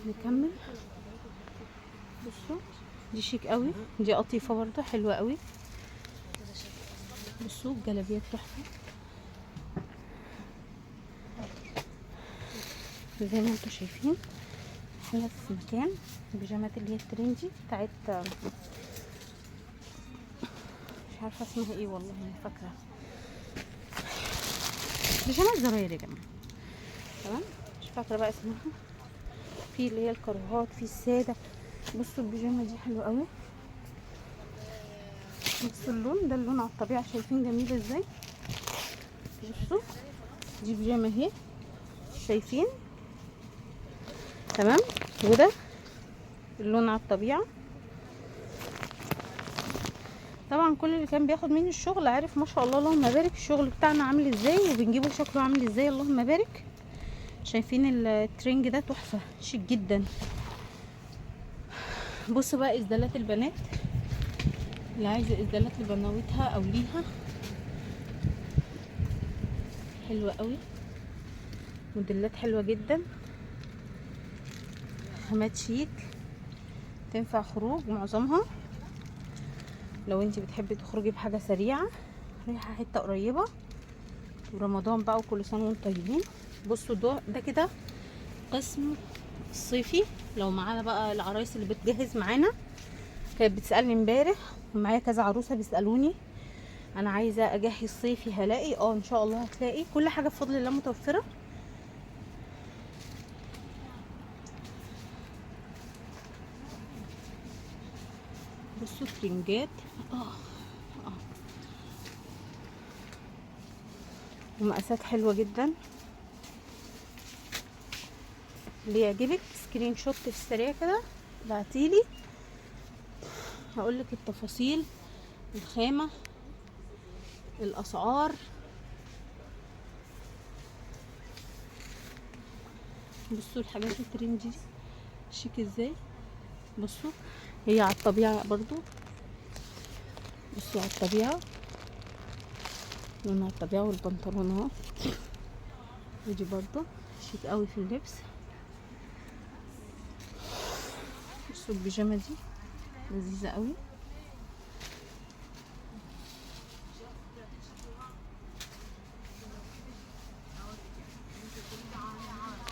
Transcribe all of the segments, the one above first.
نكمل. بصوا دي شيك قوي، دي قطيفة برضو حلوة قوي. بصوا الجلابيات تحفة زي ما انتم شايفين. احنا في مكان البيجامات اللي هي ال trendy بتاعت، مش عارفه اسمها ايه والله ما فاكره، بيجامات زراير يا جماعة، تمام، مش فاكره بقى اسمها. في اللي هي الكروهات، في السادة. بصوا البيجامه دي حلوة قوي. بصوا اللون ده، اللون على الطبيعة، شايفين جميل ازاي؟ بصوا دي بيجامه اهي، شايفين؟ تمام. وده اللون على الطبيعة. طبعا كل اللي كان بياخد مني الشغل عارف ما شاء الله اللهم بارك الشغل بتاعنا عامل ازاي، وبنجيبه شكله عامل ازاي، اللهم بارك. شايفين الترنج ده تحفة شيك جدا. بصوا بقى ازدالات البنات، اللي عايزه ازدالات لبنوتها او ليها، حلوة قوي، موديلات حلوة جدا، خامات شيك، تنفع خروج معظمها. لو انتي بتحبي تخرجي بحاجة سريعة، رايحة حتة قريبه، ورمضان بقى وكل سنة وانتم طيبين. بصوا ده كده قسم الصيفي. لو معانا بقى العرايس اللي بتجهز معانا، كانت بتسالني امبارح، ومعايا كذا عروسه بيسالوني انا عايزه اجهز صيفي هلاقي؟ ان شاء الله هتلاقي كل حاجة بفضل الله متوفرة. بصوا ترنجات، ومقاسات حلوة جدا. اللي يعجبك screenshot في السريع كده ابعتيلي، هقولك التفاصيل، الخامة، الاسعار. بصوا الحاجات ال trendy دي شيك ازاي. بصوا هي على الطبيعة برضو، بصوا على الطبيعة، لون على الطبيعة، والبنطلون اهو، ودي برضو شيك قوي في اللبس. بصوا البيجامة دي لذيذة قوي.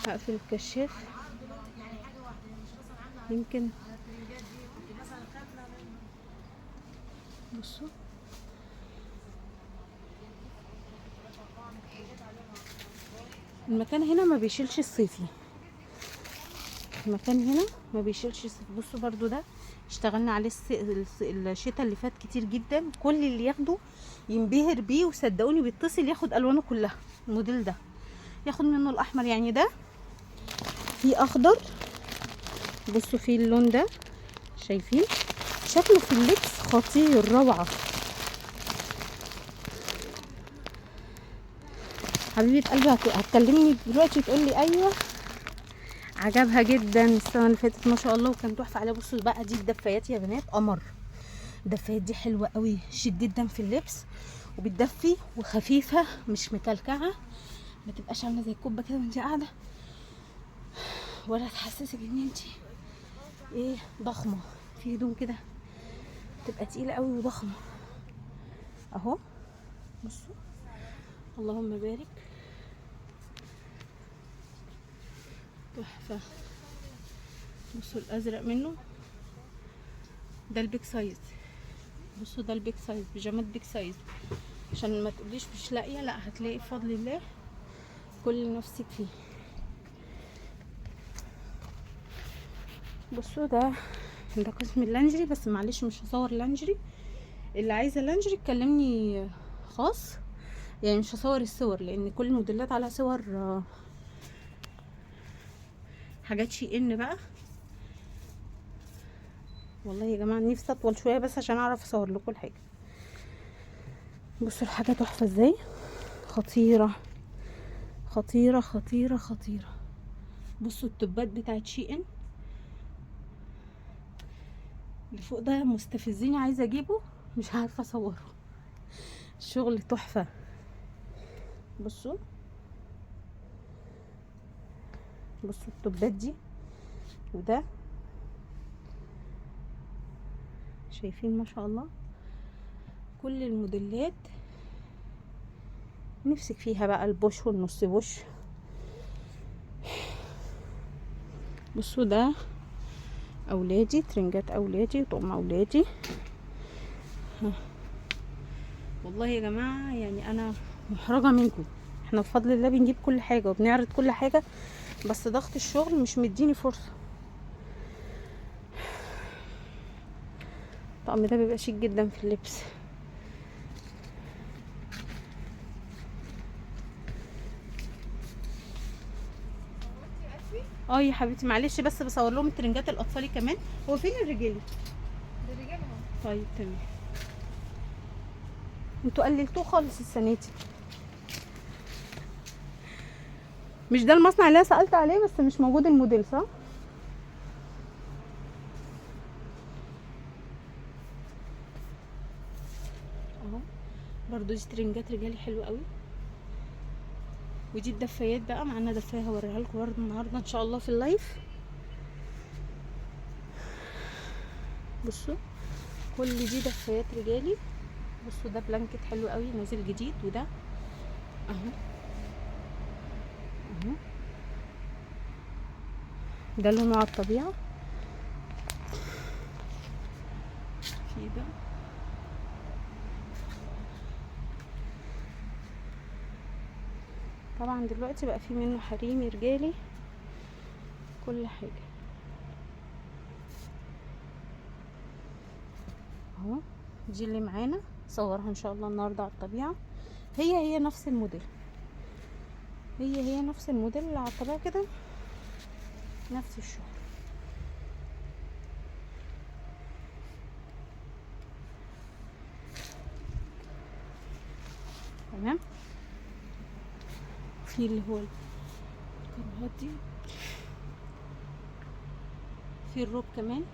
هقفل الكشاف يمكن. بصوا المكان هنا ما بيشيلش الصيفي، المكان هنا ما بيشيلش الصيفي. بصوا برضو ده اشتغلنا عليه الشتاء اللي فات كتير جدا، كل اللي ياخده ينبهر بيه، وصدقوني بيتصل ياخد الوانه كلها. الموديل ده ياخد منه الاحمر، يعني ده في اخضر، بصوا في اللون ده، شايفين شكله في اللبس خطير روعه. حبيبه قلبي هتكلمني دلوقتي تقول لي ايوه عجبها جدا السنة اللي فاتت ما شاء الله وكان تحفة عليها. بصوا بقى دي الدفايات يا بنات، قمر. الدفايات دي حلوة قوي، شيك جدا في اللبس، وبتدفي وخفيفة مش مكلكعه، ما تبقاش عامله زي الكوبه كده وانت قاعدة، ولا تحسسك ان انت ايه ضخمة. في هدوم كده تبقى تقيلة قوي وضخمه اهو. بصوا اللهم بارك، تحفة. بصوا الازرق منه ده ال big size. بصوا ده ال big size، بيجامات big size، عشان ما تقوليش مش لاقيه، لا هتلاقي بفضل الله كل اللي نفسك فيه. بصوا ده قسم اللانجري، بس معلش مش هصور لانجري، اللي عايزه لانجري تكلمني خاص، يعني مش هصور الصور لان كل الموديلات على صور حاجات شي ان بقى. والله يا جماعة نفسي اطول شوية بس عشان اعرف اصور لكم الحاجة. بصوا الحاجة تحفة ازاي، خطيرة خطيرة خطيرة خطيرة. بصوا التوبات بتاعت شي ان اللي فوق ده مستفزيني، عايزه اجيبه مش عارفه اصوره، الشغل تحفة. بصوا التوبات دي وده شايفين ما شاء الله كل الموديلات نفسك فيها بقى، البوش والنص بوش. بصوا ده اولادي، ترنجات اولادي وطقم اولادي. والله يا جماعة يعني انا محرجه منكم، احنا بفضل الله بنجيب كل حاجة وبنعرض كل حاجة، بس ضغط الشغل مش مديني فرصة. الطقم ده بيبقى شيك جدا في اللبس. اه يا حبيبتي معلش بس بصور لهم الترنجات الاطفالي كمان. هو فين الرجالي؟ ده الرجال اهو. طيب تمام. انتوا قللتوه خالص السنة دي. مش ده المصنع اللي انا سالت عليه، بس مش موجود الموديل صح؟ اهو برضو دي ترنجات رجالي حلوة قوي. ودي الدفايات بقى، معانا دفايه هوريها لكم برضو النهارده ان شاء الله في ال live. بصوا كل دي دفايات رجالي. بصوا ده blanket حلو قوي نازل جديد، وده اهو اهو ده لونه على الطبيعة. في ده طبعا دلوقتي بقى في منه حريمي رجالي كل حاجة اهو. دي اللي معانا صورها ان شاء الله النهارده على الطبيعة. هي هي نفس الموديل، هي هي نفس الموديل اللي على الطبيعة كده، نفس الشغل. تمام. في اللي هو الكروهات دي، في الروب كمان.